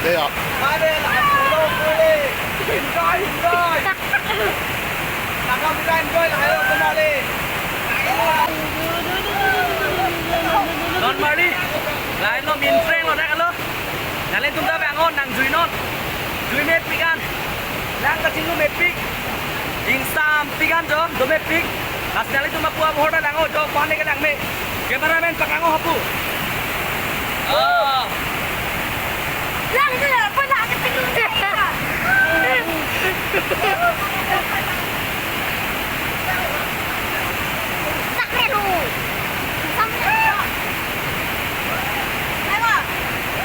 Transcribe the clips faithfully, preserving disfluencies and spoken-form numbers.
Dei ya. Enjoy, enjoy. Nagapura enjoy, lahai lo tonali. Don Marli, lahai lo mintreng lo dak lo. Nanglitum ta bang-o nangjuinon. Jui mepik an. Lang kachinglu mepik. Ingsampik an jo, do mepik. Lasi nanglitum apu apu hor ta lang-o jo, ko-an ke lang me. Cameraman paklang-o hapu. Oh. Lang tu ya, pernah ketidur. Sakre lu. Sampai. Ayo.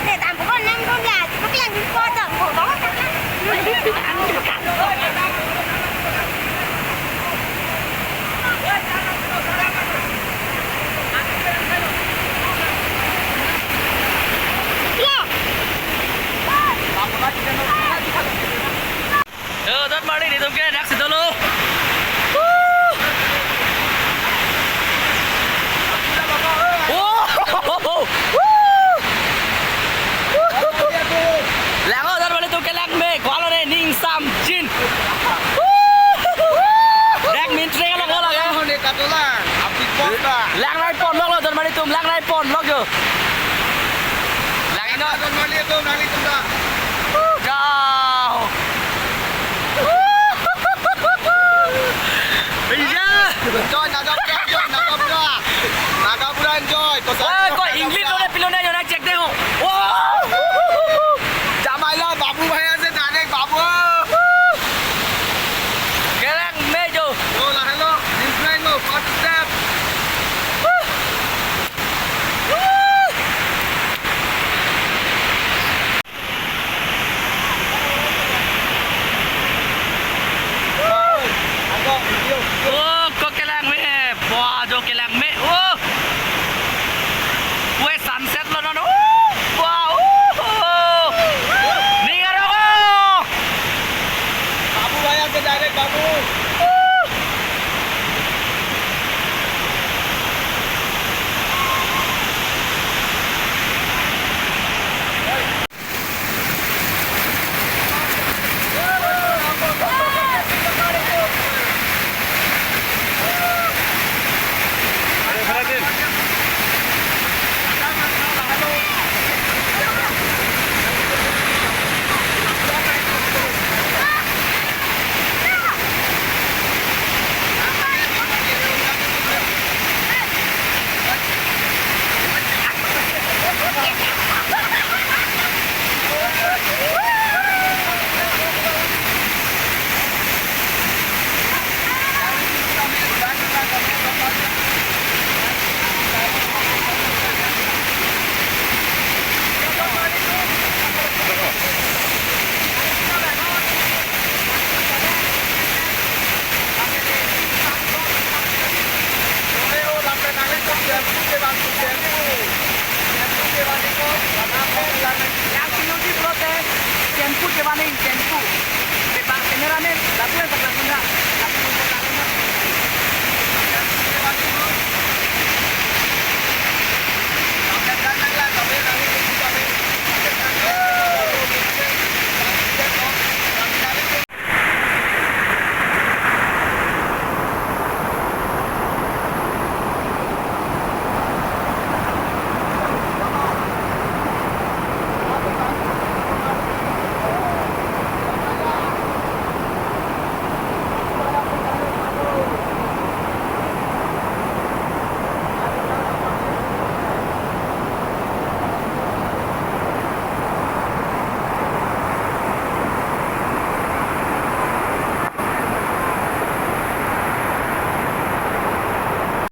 Dei, tam pukul enam dua belas. Pukul yang di pojok. Yo, Don Marli, netum ke dak si dolo. Woo! Woo! Woo! Lang-o, Don Marli netum ke lang me, ko-an lo ne ning samjin. Woo! Dak mintreng lo ko lang. Lang hone katolang, abdi kota. Lang nai pon lok lo, Don Marli netum, lang nai pon lok jo. Lang ino. Don Marli netum, nanglitum ta. Jao. Iya. Enjoy, Nagapura, enjoy, Nagapura. Nagapura enjoy. Kosari. Wah, kok English lo,